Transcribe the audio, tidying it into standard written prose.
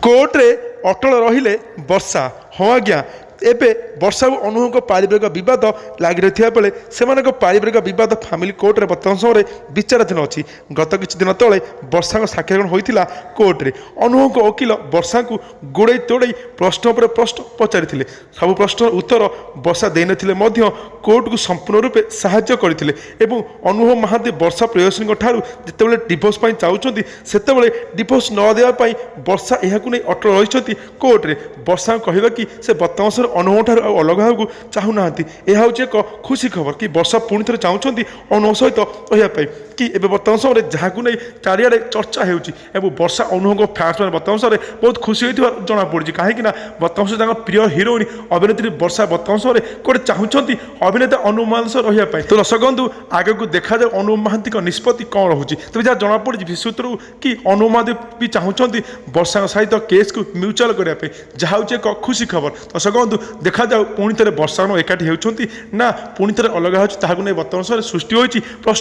କୋର୍ଟରେ ଅଟଳ ରହିଲେ ବର୍ଷା। ହଁ ଆଜ୍ଞା, ଏବେ ବର୍ଷା ଓ ଅନୁଭବଙ୍କ ପାରିବାରିକ ବିବାଦ ଲାଗି ରହିଥିବା ବେଳେ ସେମାନଙ୍କ ପାରିବାରିକ ବିବାଦ ଫ୍ୟାମିଲି କୋର୍ଟରେ ବର୍ତ୍ତମାନ ସମୟରେ ବିଚାରାଧୀନ ଅଛି। ଗତ କିଛି ଦିନ ତଳେ ବର୍ଷାଙ୍କ ସାକ୍ଷ୍ୟଗ୍ରହଣ ହୋଇଥିଲା କୋର୍ଟରେ। ଅନୁଭବଙ୍କ ଓକିଲ ବର୍ଷାଙ୍କୁ ଗୋଡ଼େଇ ତୋଡ଼େଇ ପ୍ରଶ୍ନ ଉପରେ ପ୍ରଶ୍ନ ପଚାରିଥିଲେ। ସବୁ ପ୍ରଶ୍ନର ଉତ୍ତର ବର୍ଷା ଦେଇନଥିଲେ ମଧ୍ୟ କୋର୍ଟକୁ ସମ୍ପୂର୍ଣ୍ଣ ରୂପେ ସାହାଯ୍ୟ କରିଥିଲେ। ଏବଂ ଅନୁଭବ ମହାନ୍ତି ବର୍ଷା ପ୍ରିୟଦର୍ଶିନୀଙ୍କ ଠାରୁ ଯେତେବେଳେ ଡିଭୋର୍ସ ପାଇଁ ଚାହୁଁଛନ୍ତି, ସେତେବେଳେ ଡିଭୋର୍ସ ନ ଦେବା ପାଇଁ ବର୍ଷା ଏହାକୁ ନେଇ ଅଟଳ ରହିଛନ୍ତି କୋର୍ଟରେ। ବର୍ଷାଙ୍କ କହିବା କି ସେ ବର୍ତ୍ତମାନ ସମୟରେ ଅନୁଭବ ଠାରୁ ଆଉ ଅଲଗା ହେବାକୁ ଚାହୁଁନାହାନ୍ତି। ଏହା ହେଉଛି ଏକ ଖୁସି ଖବର କି ବର୍ଷା ପୁଣି ଥରେ ଚାହୁଁଛନ୍ତି ଅନୁଭବ ସହିତ ରହିବା ପାଇଁ କି ଏବେ ବର୍ତ୍ତମାନ ସମୟରେ, ଯାହାକୁ ନେଇ ଚାରିଆଡ଼େ ଚର୍ଚ୍ଚା ହେଉଛି। ଏବଂ ବର୍ଷା ଅନୁଭବଙ୍କ ଫ୍ୟାନ୍ସ ମାନେ ବର୍ତ୍ତମାନ ସମୟରେ ବହୁତ ଖୁସି ହୋଇଥିବା ଜଣାପଡ଼ୁଛି, କାହିଁକି ନା ବର୍ତ୍ତମାନ ସମୟରେ ତାଙ୍କ ପ୍ରିୟ ହିରୋଇନ୍ ଅଭିନେତ୍ରୀ ବର୍ଷା ବର୍ତ୍ତମାନ ସମୟରେ କୋଉଠି ଚାହୁଁଛନ୍ତି ଅଭିନେତା ଅନୁଭବ ମହାନ୍ତି ସହ ରହିବା ପାଇଁ। ତ ଦର୍ଶକ ବନ୍ଧୁ, ଆଗକୁ ଦେଖାଯାଉ ଅନୁଭବ ମହାନ୍ତିଙ୍କ ନିଷ୍ପତ୍ତି କ'ଣ ରହୁଛି। ତେବେ ଯାହା ଜଣାପଡ଼ୁଛି ସୂତ୍ରରୁ କି ଅନୁଭବ ମହାନ୍ତି ବି ଚାହୁଁଛନ୍ତି ବର୍ଷାଙ୍କ ସହିତ କେସ୍କୁ ମ୍ୟୁଚୁଆଲ କରିବା ପାଇଁ, ଯାହା ହେଉଛି ଏକ ଖୁସି ଖବର। ଦର୍ଶକ ବନ୍ଧୁ, ଦେଖାଯାଉ ପୁଣି ଥରେ ବର୍ଷା ଏକାଠି ହେଉଛନ୍ତି ନା ପୁଣି ଥରେ ଅଲଗା ହେଉଛି, ତାହାକୁ ନେଇ ବର୍ତ୍ତମାନ ସମୟରେ ସୃଷ୍ଟି ହୋଇଛି ପ୍ରଶ୍ନ।